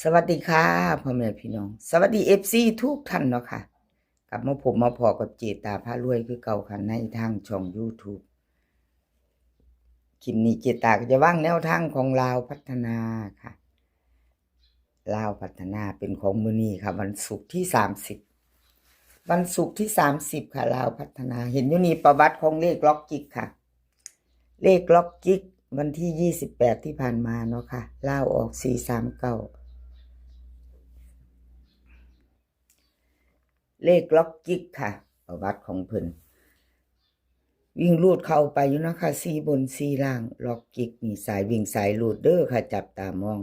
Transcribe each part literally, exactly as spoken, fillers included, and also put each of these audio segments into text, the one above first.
สวัสดีค่ะ พ่อแม่พี่น้อง สวัสดีเอฟซีทุกท่านเนาะค่ะ กลับมาพบมาพ้อกับเจตาพารวยคือเก่าค่ะ ในทางช่องยูทูบ คลิปนี้เจตาก็จะวางแนวทางของลาวพัฒนาค่ะ ลาวพัฒนาเป็นของมื้อนี้ค่ะ วันศุกร์ที่สามสิบ วันศุกร์ที่สามสิบค่ะ ลาวพัฒนา เห็นอยู่นี่ประวัติของเลขล็อกจิกค่ะ เลขล็อกจิกวันที่ยี่สิบแปดที่ผ่านมาเนาะค่ะ ลาวออกสี่สามเก้า เลขล็อกจิกค่ะ ประวัติของเพิ่น วิ่งรูดเข้าไปอยู่เนาะค่ะ สี่บนสี่ล่าง ล็อกจิกนี่สายวิ่งสายรูดเด้อค่ะ จับตามอง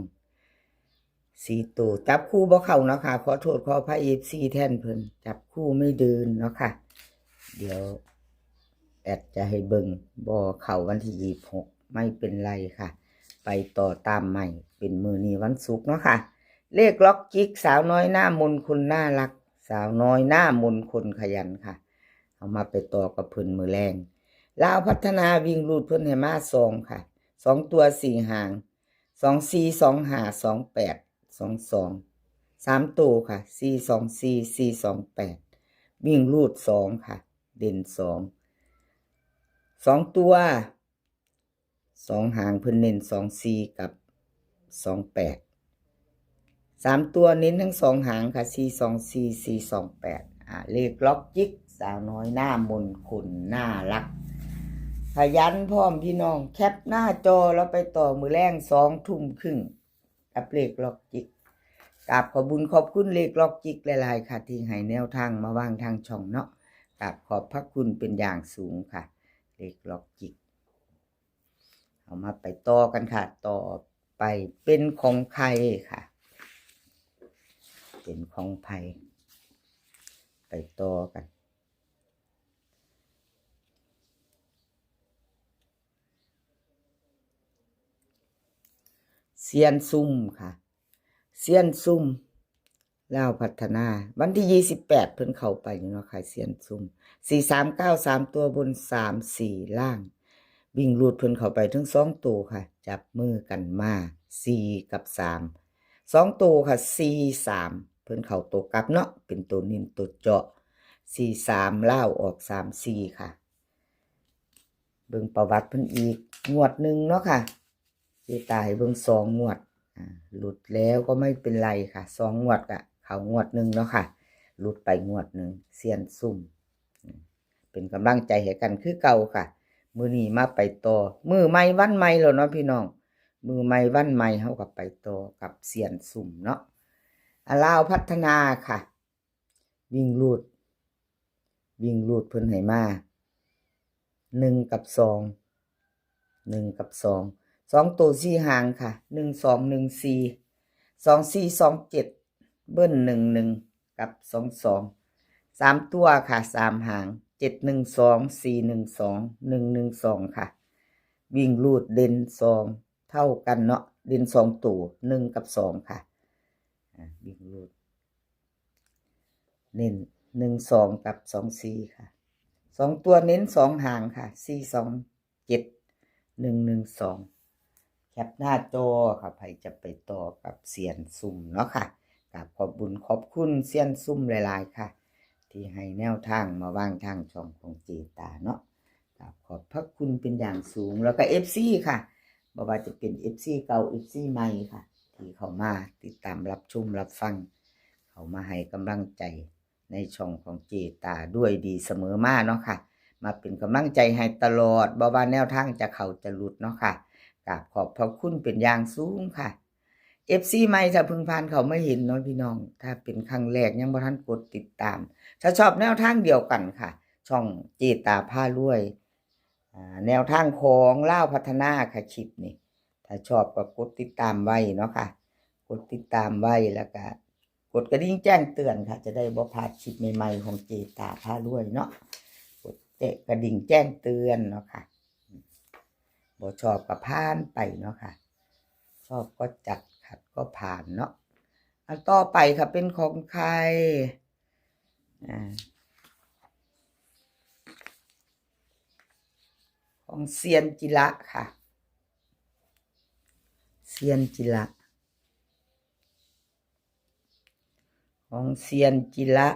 สี่ตัว จับคู่บ่เข้าเนาะค่ะ ขอโทษขออภัยเอฟซีแทนเพิ่น จับคู่ไม่เดินเนาะค่ะ เดี๋ยวแอดจะให้เบิ่ง บ่เข้าวันที่ยี่สิบหก ไม่เป็นไรค่ะ ไปต่อตามใหม่ เป็นมื้อนี้วันศุกร์เนาะค่ะ เลขล็อกจิก สาวน้อยหน้ามนคนน่ารัก สาวน้อยหน้ามนคนขยันค่ะ เอามาไปต่อกับเพิ่นมื้อแลง ลาวพัฒนาวิ่งรูดเพิ่นให้มาสองค่ะ สองตัวสี่หาง สองสี่ สองห้า สองแปด สองสอง สามตัวค่ะ สี่สองสี่ สี่สองแปด วิ่งรูดสองค่ะ เด่นสอง สองตัว สองหางเพิ่นเน้นสองสี่กับสองแปด สามตัวเน้นทั้งสองหางค่ะ สี่สองสี่ สี่สองแปด อ่า เลขล็อกจิก สาวน้อยหน้ามนคนน่ารัก ขยันพร้อมพี่น้อง แคปหน้าจอแล้วไปต่อมื้อแลงสองทุ่มครึ่ง กับเลขล็อกจิก กราบขอบบุญขอบคุณเลขล็อกจิกหลายๆค่ะ ที่ให้แนวทางมาวางทางช่องเนาะ กราบขอบพระคุณเป็นอย่างสูงค่ะ เลขล็อกจิก เอามาไปต่อกันค่ะ ต่อไปเป็นของไผค่ะ เป็นของไผ ไปต่อกัน เซียนซุ่มค่ะ เซียนซุ่ม ลาวพัฒนา วันที่ยี่สิบแปดเพิ่นเข้าไปอยู่เนาะค่ะ เซียนซุ่ม สี่สามเก้า สามตัวบน สามสี่ล่าง วิ่งรูดเพิ่นเข้าไปทั้งสองตัวค่ะ จับมือกันมา สี่กับสาม สองตัวค่ะ สี่สาม เพิ่นเข้าตัวกลับเนาะ เป็นตัวเน้นตัวเจาะ สี่สาม ลาวออก สามสี่ค่ะ เบิ่งประวัติเพิ่นอีกงวดหนึ่งเนาะค่ะ เจตาให้เบิ่งสองงวด อ่า หลุดแล้วก็ไม่เป็นไรค่ะ สองงวดกะเข้างวดหนึ่งเนาะค่ะ หลุดไปงวดหนึ่ง เซียนซุ่ม อืม เป็นกำลังใจให้กันคือเก่าค่ะ มื้อนี้มาไปต่อ มื้อใหม่วันใหม่แล้วเนาะพี่น้อง มื้อใหม่วันใหม่เฮาก็ไปต่อกับเซียนซุ่มเนาะ อ่า ลาวพัฒนาค่ะ วิ่งรูด วิ่งรูดเพิ่นให้มา หนึ่งกับสอง หนึ่งกับสอง สองตัวสี่หางค่ะ หนึ่งสอง หนึ่งสี่ สองสี่ สองเจ็ด เบิ้ล หนึ่งหนึ่ง กับ สองสอง สามตัวค่ะ สามหาง เจ็ดหนึ่งสอง สี่หนึ่งสอง หนึ่งหนึ่งสองค่ะ วิ่งรูดเด่นสอง เท่ากันเนาะ เด่นสองตัว หนึ่งกับสองค่ะ อ่า วิ่งรูด เน้น หนึ่งสอง กับ สองสี่ค่ะ สองตัวเน้นสองหางค่ะ สี่สองเจ็ด หนึ่งหนึ่งสอง แคปหน้าจอค่ะ ไผจะไปต่อกับเซียนซุ่มเนาะค่ะ กราบขอบบุญขอบคุณเซียนซุ่มหลายๆค่ะ ที่ให้แนวทางมาวางทางช่องของเจตาเนาะ กราบขอบพระคุณเป็นอย่างสูง แล้วก็เอฟซีค่ะ บ่ว่าจะเป็นเอฟซีเก่า เอฟซีใหม่ค่ะ ที่เข้ามาติดตามรับชมรับฟัง เข้ามาให้กำลังใจในช่องของเจตาด้วยดีเสมอมาเนาะค่ะ มาเป็นกำลังใจให้ตลอด บ่ว่าแนวทางจะเข้าจะหลุดเนาะค่ะ กราบขอบพระคุณเป็นอย่างสูงค่ะ เอฟซีใหม่ถ้าเพิ่งผ่านเข้ามาเห็นเนาะพี่น้อง ถ้าเป็นครั้งแรกยังบ่ทันกดติดตาม ถ้าชอบแนวทางเดียวกันค่ะ ช่องเจตาพารวย อ่า แนวทางของลาวพัฒนาค่ะ คลิปนี้ ถ้าชอบก็กดติดตามไว้เนาะค่ะ กดติดตามไว้แล้วก็กดกระดิ่งแจ้งเตือนค่ะ จะได้บ่พลาดคลิปใหม่ๆของเจตาพารวยเนาะ กดแจ้งกระดิ่งแจ้งเตือนเนาะค่ะ บ่ชอบก็ผ่านไปเนาะค่ะ ชอบก็จัด ขัดก็ผ่านเนาะ อันต่อไปค่ะ เป็นของใคร อ่า ของเซียนจิระค่ะ เซียนจิระ ของเซียนจิระ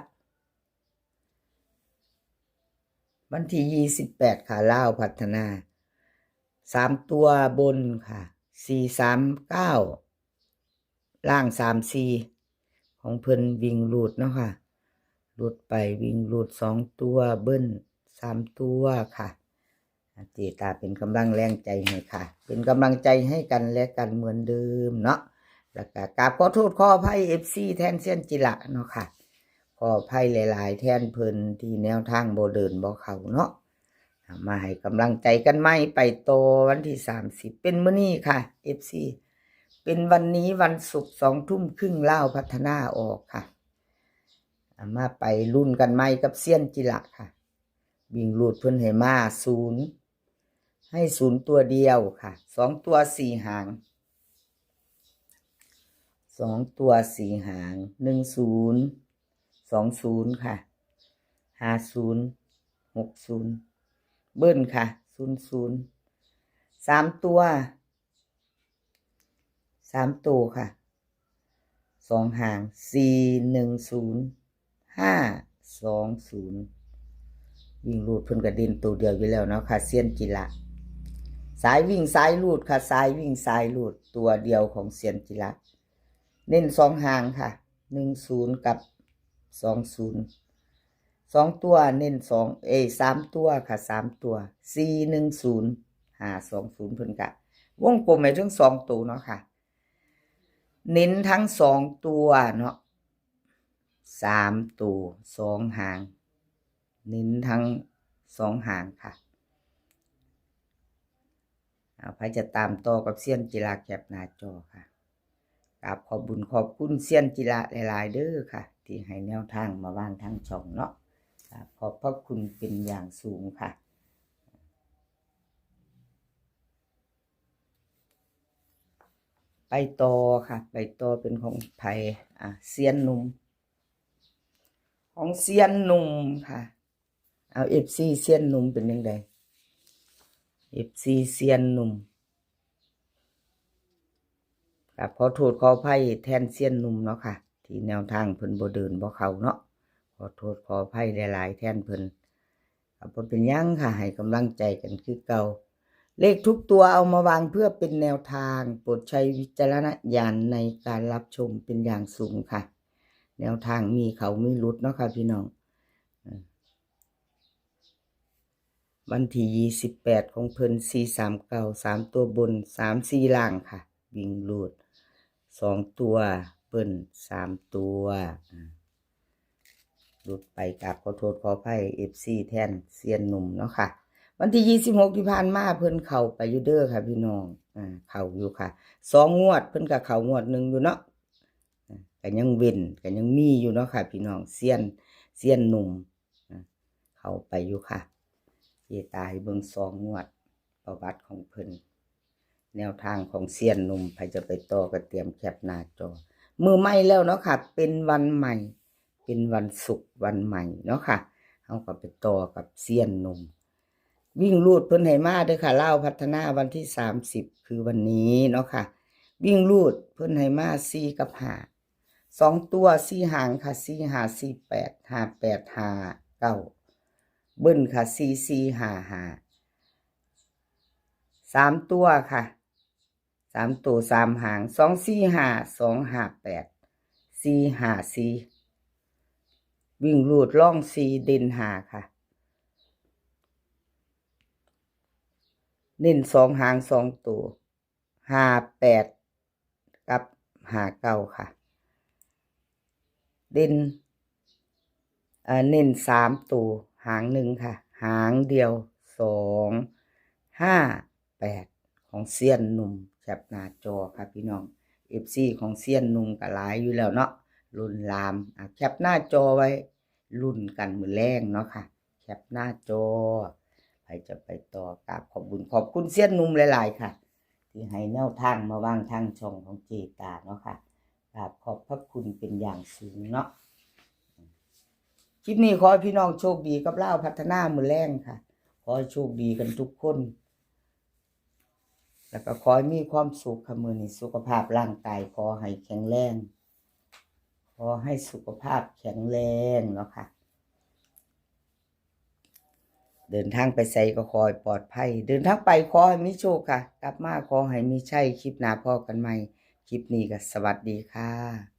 วันที่ยี่สิบแปดค่ะ ลาวพัฒนา สามตัวบนค่ะ สี่สามเก้า ล่างสามสี่ ของเพิ่นวิ่งรูดเนาะค่ะ รูดไปวิ่งรูดสองตัว เบิ้ลสามตัวค่ะ เจตาเป็นกำลังแรงใจให้ค่ะ เป็นกำลังใจให้กันและกันเหมือนเดิมเนาะ แล้วก็กราบขอโทษขออภัย เอฟซี แทนเซียนจิระเนาะค่ะ ขออภัยหลายๆ แทนเพิ่นที่แนวทางบ่เดินบ่เข้าเนาะ เอามาให้กำลังใจกันใหม่ไปต่อวันที่สามสิบ เป็นมื้อนี้ค่ะ เอฟซี เป็นวันนี้วันศุกร์ สองทุ่มครึ่ง ลาวพัฒนาออกค่ะ เอามาไปลุ้นกันใหม่กับเซียนจิระค่ะ วิ่งรูดเพิ่นให้มาศูนย์ ให้ศูนย์ตัวเดียวค่ะ สองตัวสี่หาง สองตัวสี่หาง หนึ่งศูนย์ สองศูนย์ค่ะ ห้าศูนย์ หกศูนย์ เบิ้ลค่ะ ศูนย์ศูนย์ สามตัว สามตัวค่ะ สองหาง สี่หนึ่งศูนย์ ห้าสองศูนย์ วิ่งรูดเพิ่นก็เด่นตัวเดียวอยู่แล้วเนาะค่ะ เซียนจิระ สายวิ่งสายรูดค่ะ สายวิ่งสายรูดตัวเดียวของเซียนจิระ เน้นสองหางค่ะ หนึ่งศูนย์ กับ สองศูนย์ สองตัวเน้นสอง เอย สามตัวค่ะ สามตัว สี่หนึ่งศูนย์ ห้าสองศูนย์ เพิ่นกะวงกลมให้ทั้งสองตัวเนาะค่ะ เน้นทั้งสองตัวเนาะ สามตัว สองหาง เน้นทั้งสองหางค่ะ เอา ไผจะตามต่อกับเซียนจิระแคปหน้าจอค่ะ กราบขอบบุญขอบคุณเซียนจิระหลายๆ เด้อค่ะ ที่ให้แนวทางมาวางทางช่องเนาะ กราบขอบพระคุณเป็นอย่างสูงค่ะ ไปต่อค่ะ ไปต่อเป็นของไผ อ่ะ เซียนหนุ่ม ของเซียนหนุ่มค่ะ เอา เอฟซี เซียนหนุ่มเป็นจั่งใด เอฟซี เซียนหนุ่ม กราบขอโทษขออภัยแทนเซียนหนุ่มเนาะค่ะ ที่แนวทางเพิ่นบ่เดินบ่เข้าเนาะ ขอโทษขออภัยหลายๆ แทนเพิ่น ก็บ่เป็นหยังค่ะ ให้กำลังใจกันคือเก่า เลขทุกตัวเอามาวางเพื่อเป็นแนวทาง โปรดใช้วิจารณญาณในการรับชมเป็นอย่างสูงค่ะ แนวทางมีเข้ามีหลุดเนาะค่ะพี่น้อง เออ วันที่ยี่สิบแปดของเพิ่น สี่สามเก้า สามตัวบน สามสี่ล่างค่ะ วิ่งรูด สองตัว เบิ้ล สามตัว อ่า หลุดไป กราบขอโทษขออภัย เอฟซี แทนเซียนหนุ่มเนาะค่ะ วันที่ยี่สิบหกที่ผ่านมาเพิ่นเข้าไปอยู่เด้อค่ะพี่น้อง อ่า เข้าอยู่ค่ะ สองงวดเพิ่นก็เข้างวดหนึ่งอยู่เนาะ อ่า ก็ยังเว้น ก็ยังมีอยู่เนาะค่ะพี่น้อง เซียน เซียนหนุ่ม อ่า เข้าไปอยู่ค่ะ เจตาให้เบิ่งสองงวด ประวัติของเพิ่น แนวทางของเซียนหนุ่ม ไผจะไปต่อก็เตรียมแคปหน้าจอ มื้อใหม่แล้วเนาะค่ะ เป็นวันใหม่ เป็นวันศุกร์วันใหม่เนาะค่ะ เฮาก็ไปต่อกับเซียนหนุ่ม วิ่งรูดเพิ่นให้มาเด้อค่ะ ลาวพัฒนาวันที่สามสิบ คือวันนี้เนาะค่ะ วิ่งรูดเพิ่นให้มาสี่กับห้า สองตัวสี่หางค่ะ สี่ห้า สี่แปด ห้าแปด ห้าเก้า เบิ้ลค่ะ สี่สี่ ห้าห้า สามตัวค่ะ สามตัวสามหาง สองสี่ห้า สองห้าแปด สี่ห้าสี่ วิ่งรูดร่องสี่ เด่นห้าค่ะ เน้นสองหางสองตัว ห้าแปด กับ ห้าเก้า ค่ะ เด่น เอ่อ เน้นสามตัว หางหนึ่งค่ะ หางเดียว สองห้าแปด ของเซียนหนุ่ม แคปหน้าจอค่ะพี่น้อง เอฟซี ของเซียนหนุ่มก็หลายอยู่แล้วเนาะ ลุ้นหลาม อ่ะ แคปหน้าจอไว้ ลุ้นกันมื้อแลงเนาะค่ะ แคปหน้าจอ ไผจะไปต่อ กราบขอบบุญขอบคุณเซียนหนุ่มหลายๆ ค่ะ ที่ให้แนวทางมาวางทางช่องของเจตาเนาะค่ะ กราบขอบพระคุณเป็นอย่างสูงเนาะ คลิปนี้ขอให้พี่น้องโชคดีกับลาวพัฒนามื้อแลงค่ะ ขอให้โชคดีกันทุกคน แล้วก็ขอให้มีความสุขค่ะ มื้อนี้สุขภาพร่างกายขอให้แข็งแรง ขอให้สุขภาพแข็งแรงเนาะค่ะ เดินทางไปไสก็ขอให้ปลอดภัย เดินทางไปขอให้มีโชคค่ะ กลับมาขอให้มีชัย คลิปหน้าพ้อกันใหม่ คลิปนี้ก็สวัสดีค่ะ